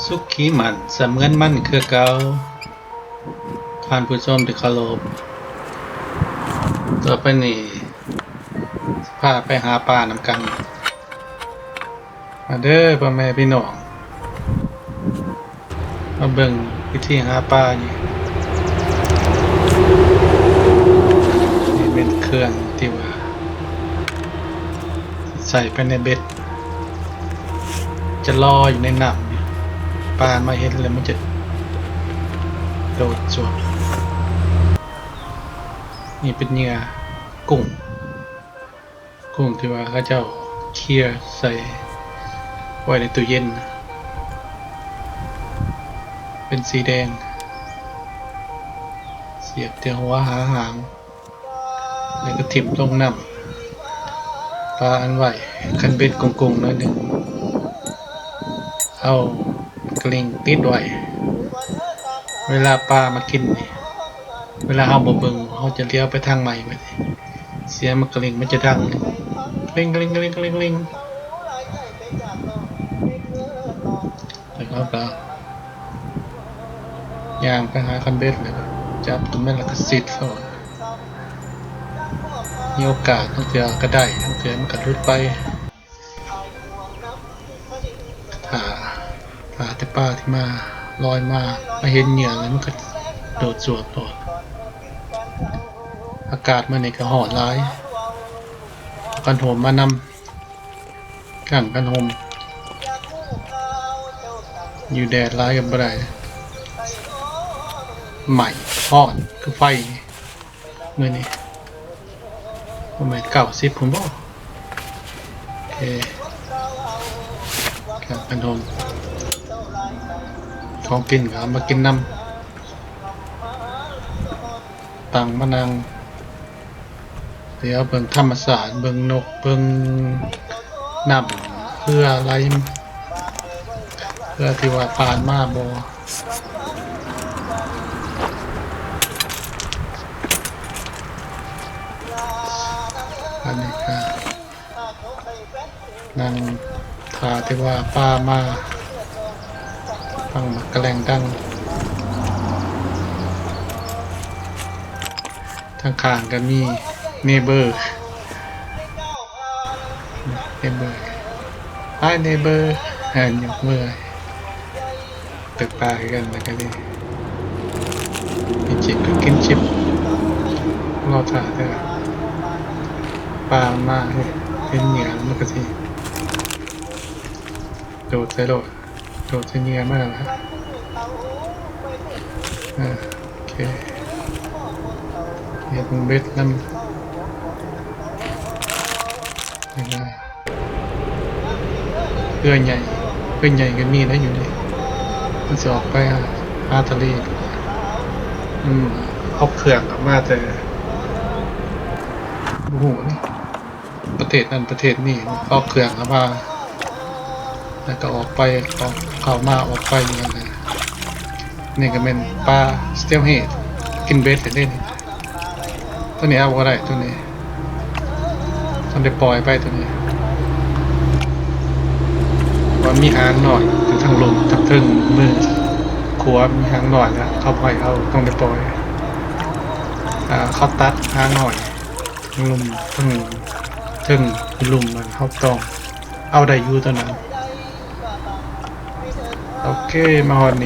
ສຸຂີໝັ້ນສະເໝືອນມັນຄືເກົ່າ. ທ່ານຜູ້ຊົມທີ່ເຄົາລົບ, ຕໍ່ໄປນີ້ຊິພາໄປຫາປານຳກັນ. ມາເດີພໍ່ແມ່ພີ່ນ້ອງ, ມາເບິ່ງວິທີຫາປາຢູ່. ນີ້ແມ່ນເຄື່ອງທີ່ວ່າໃສ່ໄປໃນເບັດ. ຈະລອຍຢູ່ໃນນ້ຳນີ້, ປາມາເຫັນແລ້ວມັນຈະໂດດຈວບ. ນີ້ເປັນເຫຍື່ອກຸ້ງ, ກຸ້ງທີ່ວ່າເຂົາເຈົ້າເຄຍໃສ່ໄວ້ໃນຕູ້ເຢັນ, ເປັນສີແດງ, ສຽບແຕ່ຫົວຫາຫາງ. ແລ້ວກໍຖິ້ມລົງນ້ຳປາອັນໄວ້. ຄັນເບັດກົງໆໜ້ອຍໜຶ່ງ, ເອົາກະລິ່ງຕິດໄວ້. ເວລາປາມາກິນນີ້, ເວລາເຮົາບໍ່ເບິ່ງ, ເຮົາຈະຫຼຽວໄປທາງໃໝ່ບັດນີ້, ສຽງມັນກະລິ່ງມັນຈະດັງ ກະລິ່ງໆໆໆ. ແລ້ວເຮົາກໍຍ່າງໄປຫາຄັນເບັດ ແລ້ວກໍຈັບຕົວມັນ ແລ້ວກໍຊິດເຂົ້າ. ມີໂອກາດ ບາງເທື່ອກໍໄດ້, ບາງເທື່ອມັນກໍຫຼຸດໄປ. ຖ້າ ຖ້າແຕ່ປາທີ່ມາ ລອຍມາ ມາເຫັນເຫຍື່ອແລ້ວ ມັນກໍໂດດຈວບໂລດ. ອາກາດມື້ນີ້ກໍຮ້ອນຫຼາຍ, ເອົາກັນໂຮມມານຳ. ກາງກັນຮົ່ມ, ຢູ່ແດດຫຼາຍກໍບໍ່ໄດ້, ໄໝ້ຮ້ອນຄືໄຟມື້ນີ້. ປະມານເກົ້າສິບພຸ້ນບໍ? ໂອເຄ, ກາງກັນຮົ່ມ. ຂອງກິນກໍເອົາມາກິນນຳ, ຕັ້ງມານັ່ງ. ດຽວເບິ່ງທຳມະຊາດ, ເບິ່ງນົກ, ເບິ່ງນ້ຳເຮືອໄຫຼ, ເຮືອທີ່ວ່າຜ່ານມາບໍ່. ອັນນີ້ກໍ ນັ່ງຖ້າແຕ່ວ່າປາມາ, ຟັງໝາກກະແລ່ງດັງ. ທາງຂ້າງກໍມີເນເບີ, ເນເບີ, Hi neighbor, ເອີ ຍົກມື. ໄປປາຄືກັນ ແລ້ວກໍນີ້ ມີຈິບກໍກິນຈິບ. ລໍຖ້າແຕ່ປາມາ ເຫັນເຫຍື່ອມັນກໍຊິໂດດໃສ່ໂລດ, ໂດດໃສ່ເຫຍື່ອມັນຫັ້ນແຫຼະ. ເອີ ໂອເຄ, ເຮັດເບັດນຳ. ເຮືອໃຫຍ່, ເຮືອໃຫຍ່ກໍມີນະຢູ່ນີ້, ມັນຊິອອກໄປຫາທະເລ. ອືມ, ເອົາເຄື່ອງເຂົ້າມາແຕ່ ບໍ່ຮູ້ເດ້, ປະເທດນັ້ນປະເທດນີ້, ເອົາເຄື່ອງເຂົ້າມາ ແລ້ວກໍອອກໄປ, ເຂົ້າມາອອກໄປຢູ່ຫັ້ນນະ. ນີ້ກໍແມ່ນປາສະເຕວເຮດ ກິນເບັດແລ້ວເດ້ນີ້. ຕົວນີ້ເອົາບໍ່ໄດ້, ຕົວນີ້ຕ້ອງໄດ້ປ່ອຍໄປ, ຕົວນີ້ວ່າມີຫາງນ້ອຍຢູ່ທາງລຸ່ມ, ທາງເທິງມືຂວາມີຫາງນ້ອຍນະ, ເຂົາບໍ່ໃຫ້ເອົາ, ຕ້ອງໄດ້ປ່ອຍ. ອ່າ, ເຂົາຕັດຫາງນ້ອຍທາງລຸ່ມ, ທາງເທິງລຸ່ມນັ້ນ, ເຮົາຕ້ອງເອົາໄດ້ຢູ່ຕົວນັ້ນ. ໂອເຄ, ມາຮອດນີ້